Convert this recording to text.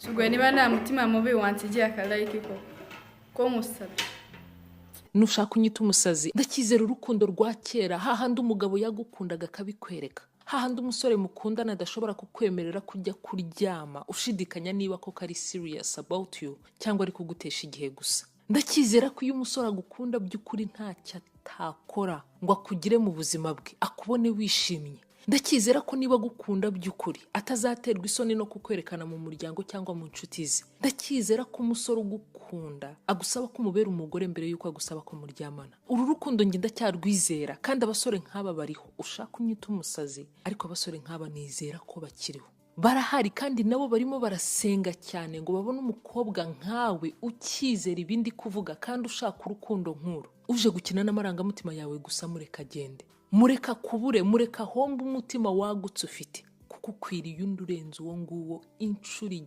Si ubwo niba nta mutima mubi wansigiye akalike koko ko nkusabye. Nushaka unyita umusazi. Ndacyizera urukundo rwa kera, hahandi umugabo yagukundaga akabikwereka, hahandi umusore mukundana adashobora kukwemerera kujya kuryama ushidikanya niba koko ari serious about you cyangwa ari kugutesha igihe gusa. Ndacyizera ko iyo umusore agukunda by'ukuri ntacyo atakora ngo akugire mu buzima bwe, akubone wishimye. Ndacyizera ko niba agukunda by'ukuri atazaterwa isoni no kukwerekana mu muryango cyangwa mu nshuti ze. Ndacyizera ko umusore ugukunda agusaba ko umubera umugore mbere y'uko agusaba ko muryamana. Uru rukundo njye ndacyarwizera, kandi abasore nk'aba bariho. Ushaka unyita umusazi, ariko abasore nk'aba nizera ko bakiriho, barahari, kandi nabo barimo barasenga cyane ngo babone umukobwa nkawe ukizera ibindi kuvuga kandi ushaka urukundo nk'uru. Uje gukina n'amarangamutima yawe gusa, mureka agende, mureka kubure, mureka ahombe umutima wagutse ufite, kuko ukwiriye undi urenze uwo nguwo inshuro 1000.